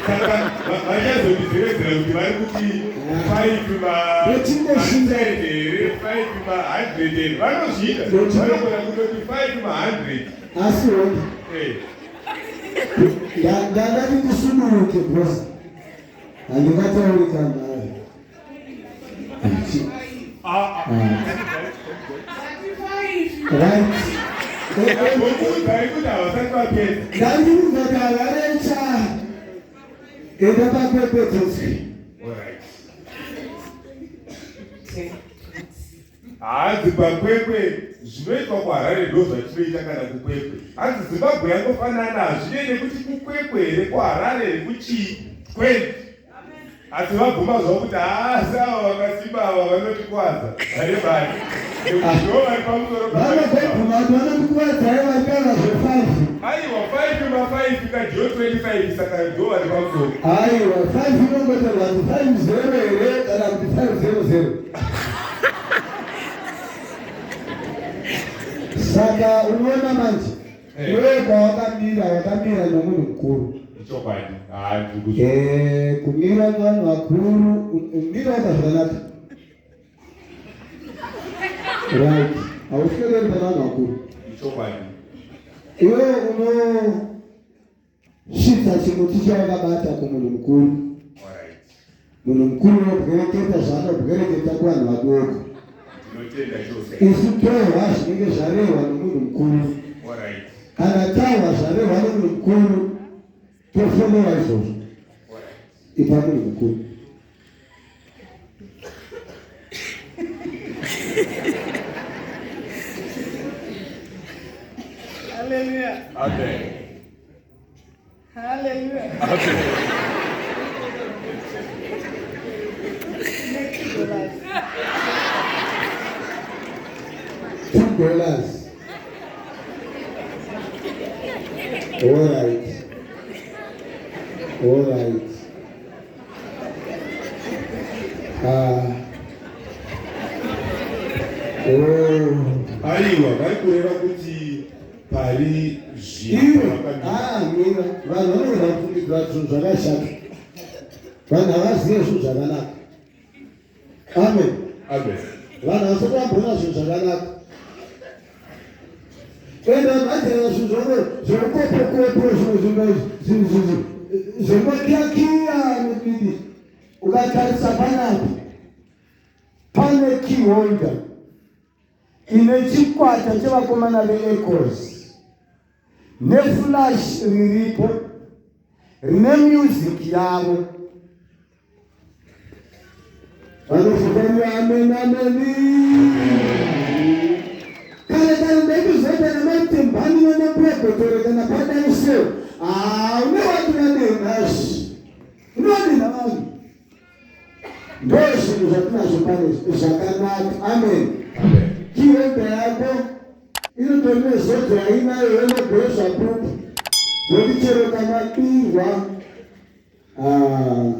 Saka vachazondizeredzera kuti vari kuti 5 ma 10 here, 5 ma 100 here, vanozviita, vanogona kutoti 5 ma 100. Asi ona eh. Ndangati ndisuduruke bros, handingatauri kanayo. Ah, ah. Right. Ndambokuudzai kuti havasati vapedza. Ndandikuudza kuti havarecha. Enda pakwekwe. Alright. Hanzi paKwekwe zvinoitwa kuHarare ndo zvatinoita kana kuKwekwe. Hanzi Zimbabwe yangofanana, hazvinei nekuti kuKwekwe here, kuHarare here, kuchii kwendi. Asi vabvuma zvavo kuti haasi ava vakasimba ava vanotikwadza vane mari. Ndo vari pamusoro. Vanobvuma kuti vanotikuvadzai vari zve5. Aiwa, 5 ma 5 ka dio 25, saka ndo vari pamusoro. Aiwa, 5 inongotaurwa kuti 5 0 here kana kuti 5 0 0. Saka unoona manje iwewe kwawakamira, wakamira nomunhu mukuru. Chokwadi. Hayi. Kumira nevanhu vakuru, mira waka zvakanaka. Right. Hauswederi pane vanhu vakuru. Chokwadi. Iwewe unosvitsa chimuti chawakabata kumunhu mukuru. Alright. Munhu mukuru unobwereketa zvaanobwereketa kuvanhu vadoko. Tinotenda chose. Isu tohwa zvinenge zvarehwa nomunhu mukuru. Alright. Kana tahwa zvarehwa nomunhu mukuru, tofonowa izvozvo. Alright. Ipa munhu mukuru. Hallelujah. Amen. Hallelujah. Amen. $2. $2. All right. All right. Ah. Oh. Aiwa, vari kureva kuti pari zvino Iwe, vakamira. ah, mira, vanhu vanogona kufungidzira zvinhu zvakashata. Vanhu havazive zvinhu zvakanaka. Amen. Amen. Vanhu havasati vamboona zvinhu zvakanaka. Ende vanhu vajaira zvinhu zveukopokopo, zvinhu zvemakiyakiya nekudidi. Ukatarisa panapa pane keyholder ine chikwata chevakomana veEcos neflash riripo rine music yavo. Vanofukamira amen ameni. Kare kare ndaikuzoita namaitembani vanambuya Gotore kana padai seo. Ah, une watu vane Ndo zvinhu zvatinazvo pano zvakanaka. Amen. Kihembe yako inotori nezodzo yainayo yelogo yezvapupu zvokuti chero kamabirwa. Ah.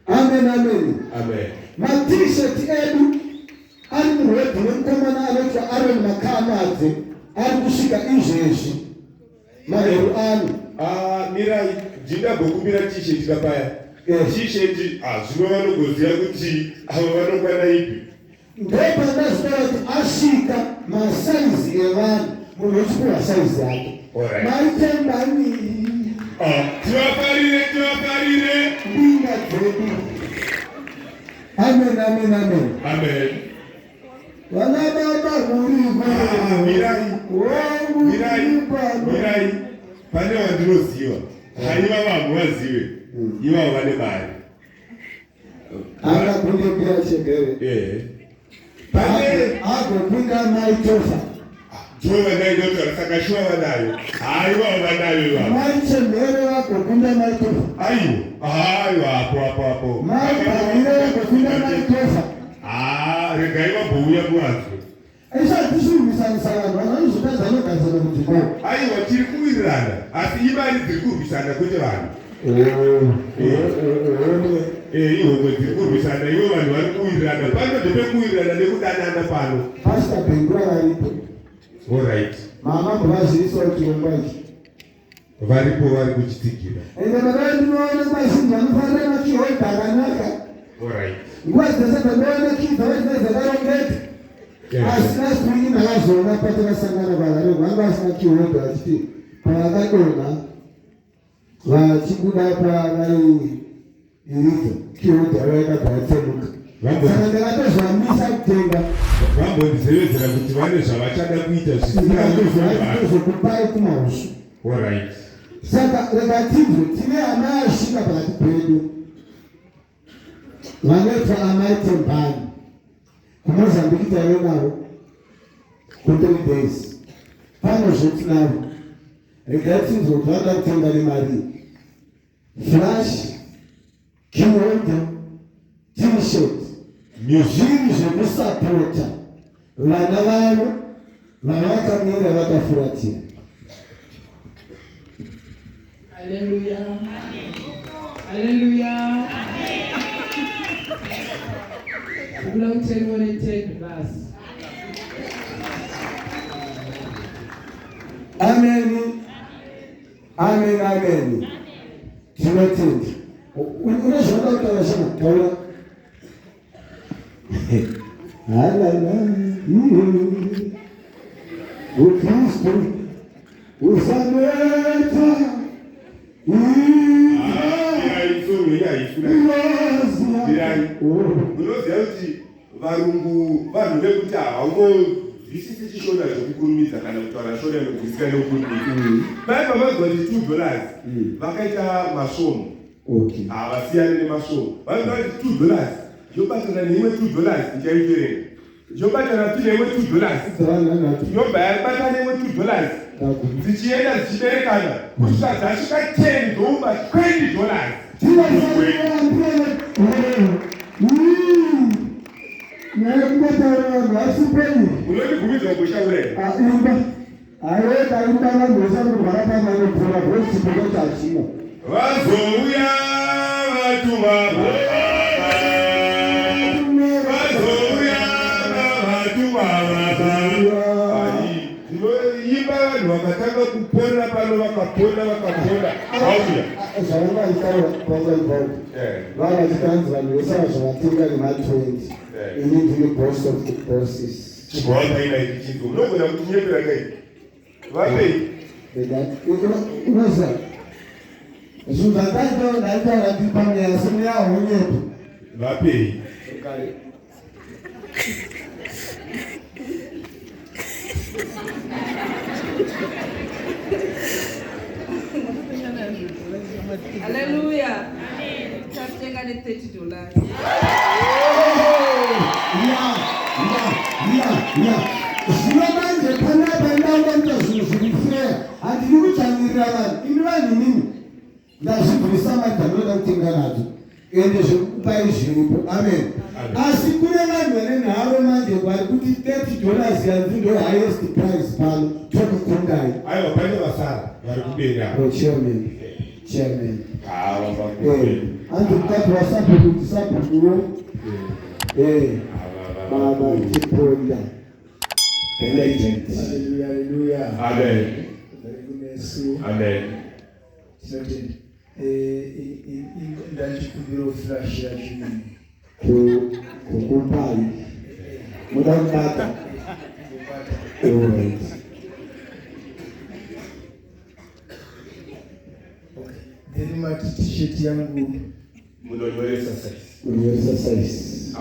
Amen, amen. Amen. Matishet edu ari murodhi nemukomana anoitwa Aaron Makamadze ari kusvika izvezvi manheru ano. Ah, mirai ndindagokumbira t-shirt kapaya. Eh. T-shirt ah, zvino vanogoziva kuti avo vanokwana ipi. Ndopandazvitaura kuti asvika masaizi evanhu munhu ochipiwa saizi yake. Alright. Maitembani Ah, tivafarire tivafarire. mbinga dzedu. Amen, amen, amen. Amen. Vana baba muriko. Ah, mirai. Wangu Mirai. ndiri pano. Mirai. Pane wandinoziva. Haiva vanhu vazive. Ivavo vane mari. Akakunde pira chembere. Eh. Pane Agokunda mai Tofa. ndivo vandaida kutaura saka shuwa vanayo. Haiwa vanayo ivavo. Mai chembere vagokunda mai Tofa. Aiwa. Aiwa apo apo apo. Mai Bhavire vagokunda mai Tofa. Ah, regai vambouya kuvanzwe. Isati vanhu vanhu vanozotadza vanogadzana kuti ko. Aiwa tiri kuwirirana asi imari dziri kurwisana kwete vanhu. Eh, ihomwe dziri kurwisana ivo vanhu vari kuwirirana pano ndepekuwirirana nekudanana pano. Pastor Bengura varipo. Alright. Mama mbovazviisawo chirongwa ichi. Varipo vari kuchitsigira. Ende baba ndinoona kwazhinji vanofanira machihodha akanaka. Alright. Nguva dzese dzandoona chii dzava dzinenge dzakarongeka. Asi last week ndakazoona patakasangana paHarare vanga vasina chihodha vachiti pavakadonha vachibuda pavaiiridza chihodha yavo yakabva yatsemuka. Saka ndakatozvamisa kutenga. Vambondizevedzera kuti vane zvavachada kuita zvisingavanhu. Zvekupai kumahushu. Alright. Saka rega tinzwe tine hama yasvika pakati pedu vanoitwa amai Tembani kuMozambique taive navo ku3 days pano zvetinavo regai tinzwe kuti vanoda kutenga nemari flash keyholder t-shirt zviri zvekusapota vana vavo vavakamira vakafuratira. Hallelujah. Hallelujah. Kuda kutengo ne-10 basi. Ameni, amen, amen. Tinotenda. Une zvaunoda kutaura shama? Taura. Halala. Ukristu usaneta. Mirai song iyi haisuna. Mirai. Unoziva kuti varungu vanhu vekuti havangonzwisisi chishona zvekukurumidza kana kutaura shona inonzwisika nekukurumidza. Pai pamazwa kuti $2 vakaita masvomo. Havasiyani nemasvomo. Vanoda kuti $2 yobatana neimwe $2 ndichaiterenga. Yobatana futi neimwe $2. Yobva yabatana neimwe $2. Dzichienda dzichiberekana kusvika dzasvika 10 dzoumba $20. Nyaya yekungotaura vanhu vasipei. Unondibvumidza kumboshaura here? Imba. Aiweka imba vanhu vese vanorwara pavanopora vochipo chachino. Vazouya vatuma baba. Vazouya vatuma baba. Ai, Tinoimba vanhu vakatanga kupona pano vakapona vakapona. Vauya. Zvavangaitaura pangaitaura. Vanga vachitanzi vanhu vese vazvavatenga nema20. Ini ndini boss of the bosses. Chibva paina ichi chinhu. Unogona kutinyepera kai. Vapei. Unoziva zvinhu zvandaitaura ndaitaura ndiri pamweya asi mweya haunyepi. Vapei. Hallelujah. Tatenga ne-$30. Ya. Zvino manje panapa ndauda kuita zvinhu zviri fair. Handidi kudzvanyirira vanhu. Imi vanhu inini ndazvibvisa mari dzandinoda kutenga nadzo. Ende zvekukupai zviripo. Amen. Asi kune vanhu vane nharo manje vari kuti 30 dollars yanzi ndo highest price pano tokukundai. Aiwa pane vasara vari kumberi ava. Oh, chairman. Chairman. Ava vakumberi. Eh, hanzi mukadzi wasabhuku kuti sabhukuwo. Eh, baba Chiponda. The legend. Hallelujah, hallelujah. Amen. Kunesu. Amen. Tinotenda. Eh, ndachikumbira flash yacho. Kukupai. Muda kubata. Alright. Okay. Then mati t-shirt yangu Munonyoresa size. Unyoresa size.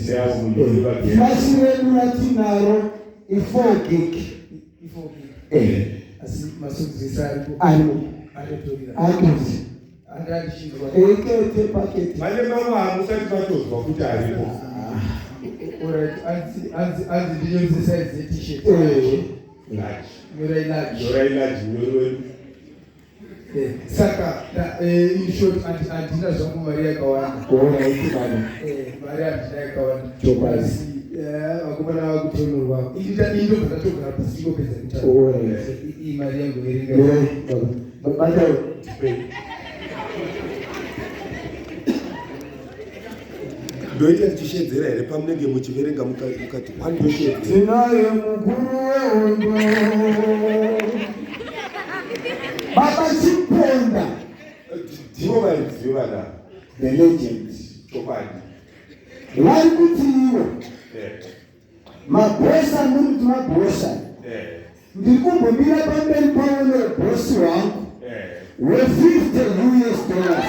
Seavo munhu Flash redu ratinaro i4 gig. i4 gig. Eh. Asi masokisi aripo. Arimo. Anotorira. Atozi. Andandichinzwa. Ekete paketi. Vane mamwe hamusati matozwa kuti aripo. Alright, anzi anzi anzi ndinyorese size ye-t-shirt. Eh. Large. Nyorai large. Nyorai large nyoroi. Eh, saka in short handina zvangu mari yakawanda. Alright, baba. Eh, mari handina yakawanda. Chokwadi. Asi vakomana vakutonorwa. Ini ndobva ndatogara pasi ngopedza kutaura. Alright. Iyi mari yangu verenga. Eh, baba. Baba. Ndoita ndichishedzera here pamunenge muchiverenga mukati one ndoshedzera. Tinaye mukuru wehondo. Baba Chiponda. Ndivo varidzi vevana. The legend. Chokwadi. Vari kuti ivo Eh, mabhosa muri kuti mabhosa. eh, Ndiri kumbomira pamberi pavo nebhosi wangu eh. we50 US dollars.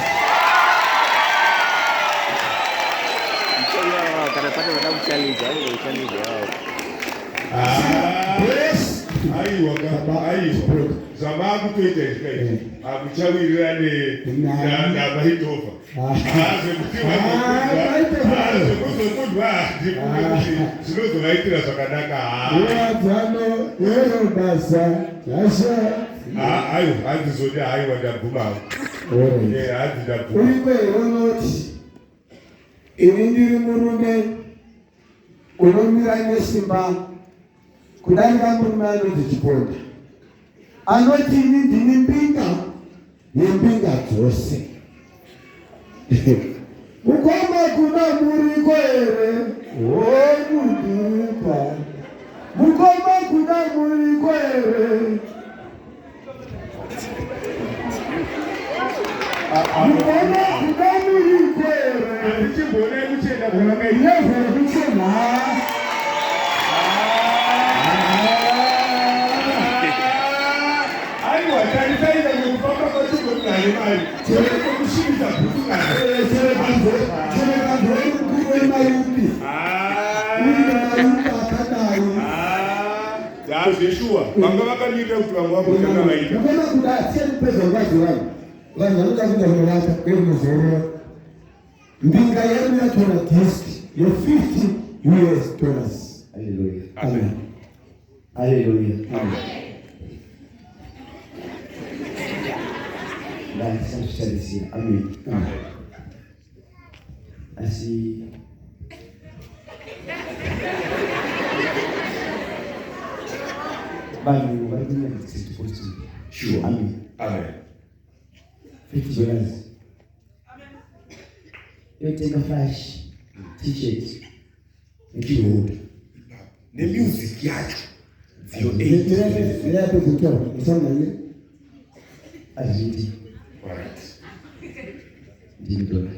Kana pane vada kuchallenge avo kuchallenge avo. Ah, Boss. Aiwa, aiwa. Zvamakutoita izvi kaizvi. Hamuchawirirane namaitova. Zvekuzokundwa handifunge kuti zvinozovaitira zvakanaka. Wadzano yero basa. Yasha. Aiwa, handizodi aiwa ndabvuma. Alright. Eh, hanzi ndabvuma. Uriko here unoti ini ndiri murume unomira nesimba kudarika murume anonzi Chiponda anoti ini ndini mbinga yembinga dzose. Mukoma kuna muriko here wokundipa? Mukoma kuna muriko here? Mukoma kuna muriko here? Handichimboonai kuchena kwavakaita. Never kuchena. Aiwa, tarisai vamwe kufamba kwacho kwekugare mari. Chero kwekusvibisa bhutsu kana. Cherekanzwa mukuru wemayupi. Uine mayupi akadai. Zveshuwa vanga vakamirira kuti vamwe vambotanga vaita. Mukoma kuda asiyani kupedza nguva dzevanhu. Vanhu vanoda kuenda kunovata kwekunozorora. Mbinga yedu yatora disk ye50 US dollars. Hallelujah. Amen. Hallelujah. Amen. Ndasanditarisira. Amen. Asi vanhu vari kunyanya kuti Sure. Amen. Amen. 50 dollars. Yotenga flash t-shirt nechihondo. Nemusic yacho dziyo 8. Mirapedza kutaura. Musamhanye. Hazviiti. Alright. Ndini dollar.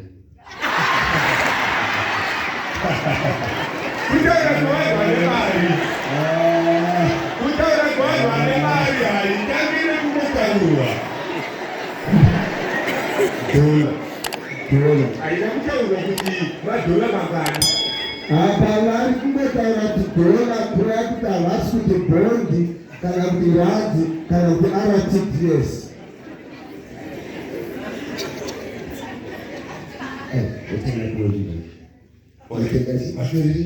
Kutaura kwevanhu vane mari. Kutaura kwevanhu vane mari haitangire kungotaurwa. Dhola. Dhola. Haina kutaurwa kuti madhola mangani. Apa vari kungotaura kuti dhola kureva kuti havasi kuti bhondi kana kuti randi kana kuti RTGS. Eh, yotenga kuhondo. Mashoriri.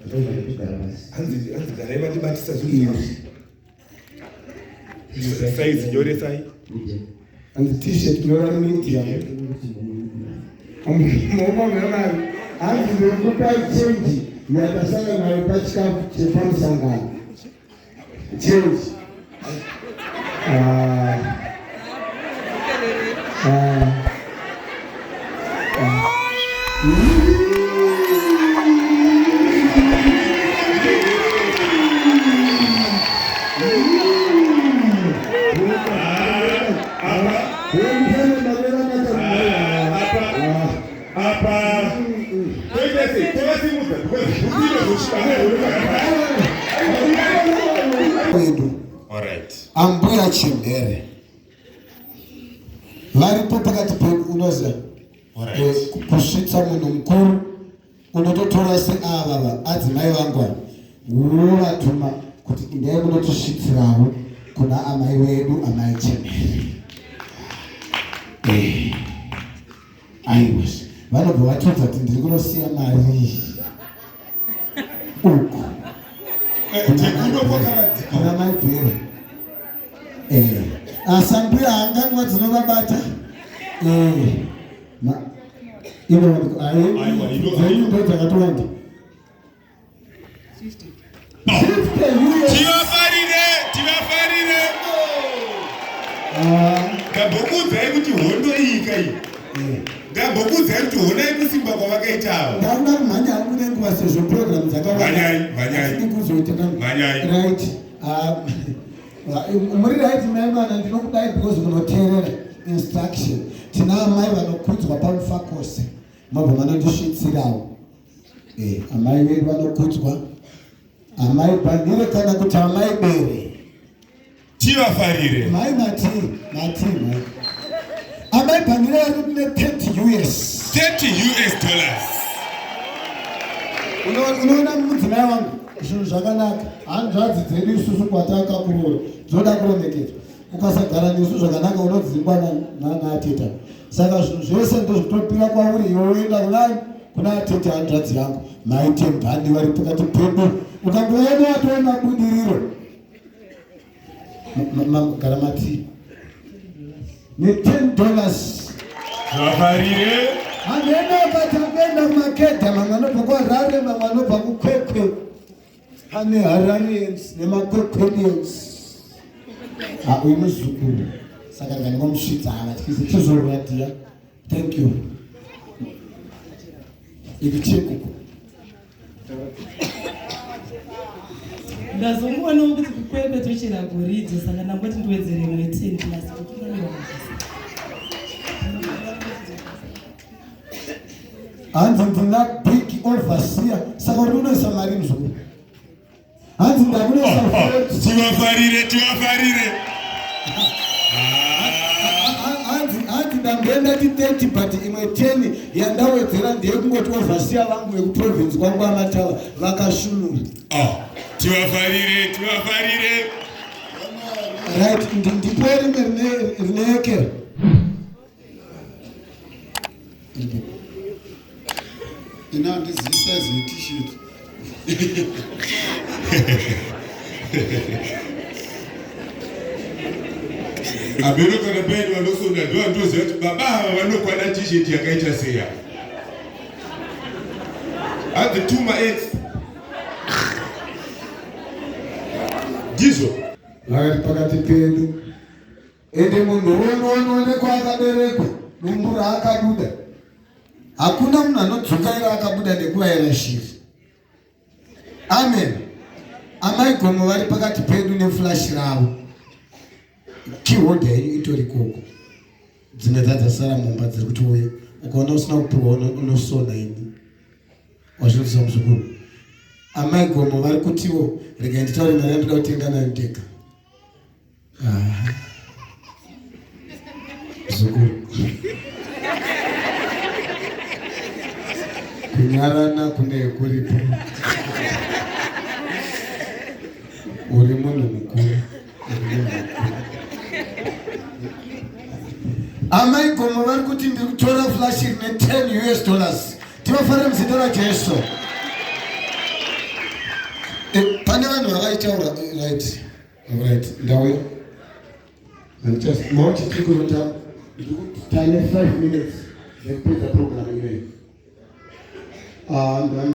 Ndogara pasi. Hanzi hanzi garai vandibatisa zvinhu zvavo. Saizi nyoresai. Medium. And the t-shirt nyora medium. Mukombe mari hanzi ndiri kupa chenji yatasara nayo pachikafu chepamusangano. Change. Ah. Ah. Ah. Ambuya Chimhere varipo pakati pedu, unoziva eh, kusvitsa munhu mukuru unototora seavava adzimai vangu ava wovatuma kuti indai munotisvitsirawo kuna amai vedu amai Chimhere. Eh, aiwa vanobva vatiudza kuti ndiri kunosiya mari uku eh, kuna mai Bhere. Eh, asi ambuya hanganwa dzinovabata. Eh, ino ndo dzakatowanda. Tivafarire, tivafarire. Ndambokuudzai kuti hondo iyi kai. Ndambokuudzai kuti honai kusimba kwavakaita avo. Ndakuda kumhanya hangu nenguva sezvo program dzakawanda. Mhanyai, mhanyai. Kuzoita Mhanyai. Right. Ah, muri right mai mwana ndinokudai because munoteerera instruction. Tina amai vanokudzwa paMufakose. Mabva manondisvitsirawo. Eh, amai vedu vanokudzwa. Amai Bhandire kana kuti amai Bere. Tivafarire. Mai mati, mati mai. Amai Bhandire vari kuti ne 30 US. 30 US dollars. Unoona mudzimai wangu zvinhu zvakanaka. Hanzvadzi dzedu isusu kwatakakurora dzoda kuremekedzwa. Ukasagara nesu zvakanaka unodzingwa naateta. Saka zvinhu zvese ndozvitopira kwauri iwe woenda kunani kuna atete hanzvadzi yangu. Mai Tembani vari pakati pedu. Ukangoona watoona budiriro. Gara mati ne 10 dollars. Tivafarire. Hameno akati akuenda kumakedha, mamwe anobva kuHarare, mamwe anobva kuKwekwe. Pane Hararians nemaKwekwenians. Ah, uyu muzukuru. Saka ndikandingomusvitsa havatyisi chizorora dia. Thank you. Ikuchekuko. Ndazongowonawo kuti kuKwekwe tochera goridhe saka ndangoti ndiwedzere imwe 10 plus kutungamira mabasa. Hanzi ndina big overseer saka uri unoisa mari muzukuru. Hanzi ndakunoisa 40. Tivafarire, tivafarire. Hanzi ndamboenda ti 30 but imwe 10 yandawedzera ndeyekungoti overseer vangu vekuprovince kwangu aMatawa vakashumura. Ah, tivafarire, tivafarire. Right, ndipo rimwe rineyekera. Ina handizivi size ye-t-shirt. Hameno kana paini vanosonda ndo vandoziva kuti baba ava vanokwana t-shirt yakaita seya. Hanzi tuma x. Ndizvo. Vakati pakati pedu ende munhu unoonekwa akaberekwa dumbu raakabuda. Hakuna munhu anodzokaira akabuda nekuvaira shiri. Amen. Amai Gomo vari pakati pedu neflash ravo. Keyholder yenyu itori koko. Dzimwe dzadzasara mumba dziri kuti uye. Ukaona usina kupiwa unosona ini. Wazvinzwa muzukuru. Amai Gomo vari kutiwo regai nditaure mari yandoda kutenga nayo ndega. Ah. Muzukuru. Kunyarana kune kuripo. Uri munhu mukuru. Uri munhu mukuru. Amai Gomo vari kuti ndiri kutora flash rine 10 US dollars. Tinofarira muzita raJesu. Pane vanhu vakaitaura right. Right, ndauya. Mauchichikurota tine 5 minutes. Zvekupedza program iyoyo. Ah,